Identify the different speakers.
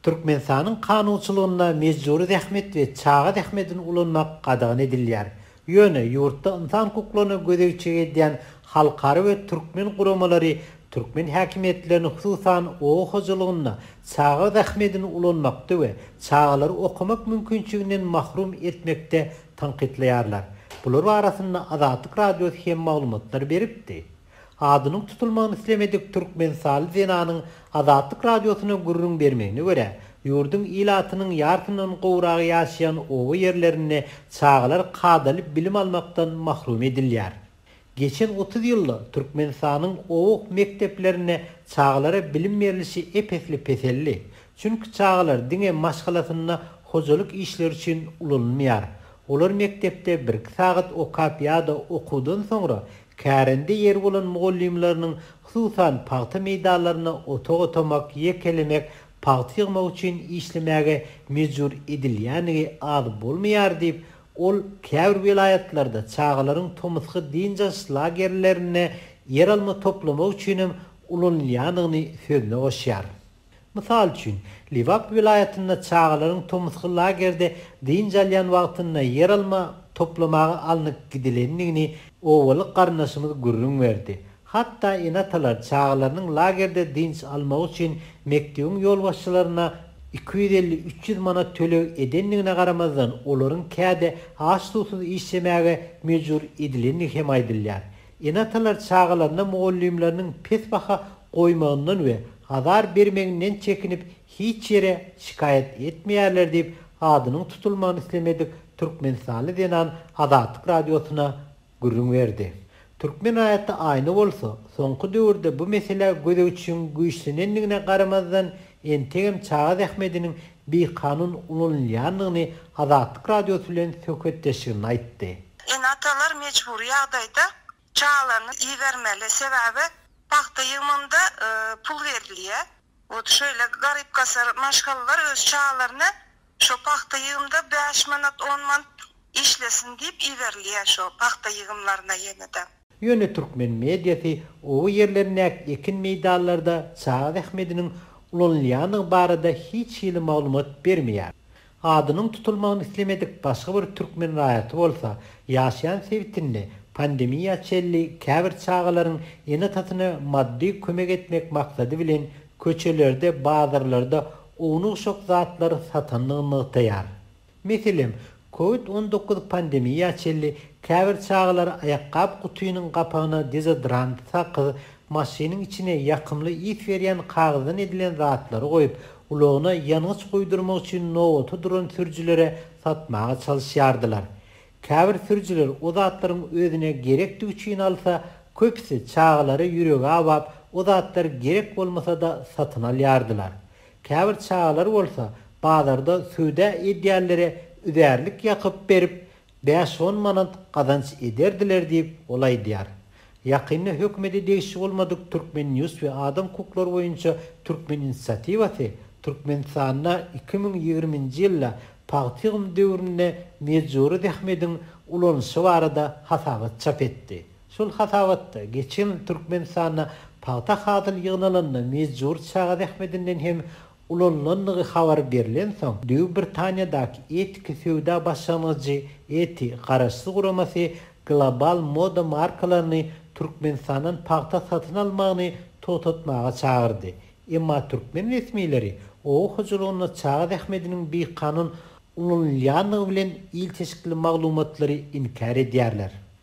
Speaker 1: Türkmenistanyň kanunçylygynda mejbury zähmet we çaga zähmetini ulanmak gadagan edilýär. Ýöne ýurtda ynsan hukuklaryna gözegçilik edýän halkara we türkmen guramalary türkmen häkimiýetlerini hususan oba hojalygynda çaga zähmetini ulanmakda we çagalary okamak mümkinçiliginden mahrum etmekde tankytlaýarlar. Bular barasynda Azatlyk Radiosy hem maglumatlar beripdi. Adynyň tutulmagyny islemedik türkmenistanly zenanyň Azatlyk Radiosyna gürrüň bermegine görä, ýurduň ilatynyň ýarsyndan gowragy ýaşaýan oba ýerlerinde çagalar kadaly bilim almakdan mahrum edilýär. Geçen 30 ýylda Türkmenistanyň oba mekdeplerinde çagalara bilim berlişi ep-esli peseldi. Çünki çagalar diňe maşgalasynda hojalyk işleri üçin ulanylmaýar. Olar mekdepde birki sagat okap ýa-da okuwdan soňra Kärende ýeri bolan mugallymlarynyň hususan pagta meýdanlarynda otag otamak, ýekelemek, pagta ýygmak üçin işlemäge mejbur edilýändigi az bolmaýar diýip, ol käbir welaýatlarda çagalaryň tomusky dynç alyş lagerlerinde ýeralma toplamak üçinem ulanylýandygyny sözüne goşýar. Mysal üçin, Lebap welaýatynda çagalaryň tomusky lagerde dynç alýan wagtynda ýeralma toplamaga alnyp gidilendigini obaly garyndaşymyz gürrüň berdi. Hatda ene-atalar çagalarynyň lagerde dynç almagy üçin mekdebiň ýolbaşçylaryna 250-300 manat töleg edendigine garamazdan, olaryň käde aç-suwsuz işlemäge mejbur edilendigi hem aýdylýar. Ene-atalar çagalaryna mugallymlarynyň pes baha goýmagyndan we azar bermeginden çekinip hiç ýere şikaýat etmeýärler diýip, adynyň tutulmagyny islemedik türkmenistanly zenan Azatlyk Radiosyna gürrüň berdi. Türkmen raýaty Aýna bolsa, soňky döwürde bu meselä gözegçiligiň güýçlenendigine garamazdan, entegem çaga zähmediniň bikanun ulanylýandygyny Azatlyk Radiosy bilen söhbetdeşliginde aýtdy.
Speaker 2: Ene-atalar mejbury ýagdaýda çagalaryny ibermeli. Sebäbi pagta ýygymynda pul berilýär. Wot şeýle garyp-gasar maşgalalar öz çagalaryny şo pagta ýygymda bäş manat, on manat işlesin diýip iberilýär şo pagta ýygymlaryna ýene-de.
Speaker 1: Ýöne türkmen mediasy oba ýerlerindäki ekin meýdanlarda çaga zähmediniň ulanylýandygy barada hiç hili maglumat bermeýär. Adynyň tutulmagyny islemedik başga bir türkmen raýaty bolsa, ýaşaýan sebitinde pandemiýa çenli käbir çagalaryň ene-atasyna maddy kömek etmek maksady bilen köçelerde, bazarlarda ownuk-uşak zatlary satandygyny nygtaýar. Meselem, Covid 19 pandemiýa çenli käbir çagalar aýakgap gutynyň gapagyna dezodrant, sakyz, maşynyň içine ýakymly ys berýän kagyzdan edilen zatlary goýup, ulagyna ýangyç guýdurmak üçin nobata duran sürüjilere satmaga çalyşýardylar. Käbir sürüjiler o zatlaryň özüne gerekdigi üçin alsa, köpüsi çagalara ýüregi awap, o zatlar gerek bolmasa-da satyn alýardylar. Käbir çagalar bolsa bazarda söwda edýänlere üzärlik ýakyp berip, bäş-on manat gazanç ederdiler diýip, ol aýdýar. Ýakynda hökümete degişli bolmadyk Turkmen News we adam hukuklary boýunça Türkmen inisiatiwasy Türkmenistanda 2020-nji ýylda pagta ýygym döwründe mejbury zähmediň ulanylyşy barada hasabat çap etdi. Şol hasabatda geçen ýyl Türkmenistanda pagta hasyly ýygnalanda mejbury çaga zähmetinden hem ulanylandygy habar berlensoň, Beýik Britaniýadaky Etiki söwda başlangyjy, ETI, garaşsyz guramasy global moda markalaryny Türkmenistandan pagta satyn almagyny togtatmaga çagyrdy. Emma türkmen resmileri oba hojalygynda çaga zähmediniň bikanun ulanylýandygy bilen ilteşikli maglumatlary inkär edýärler.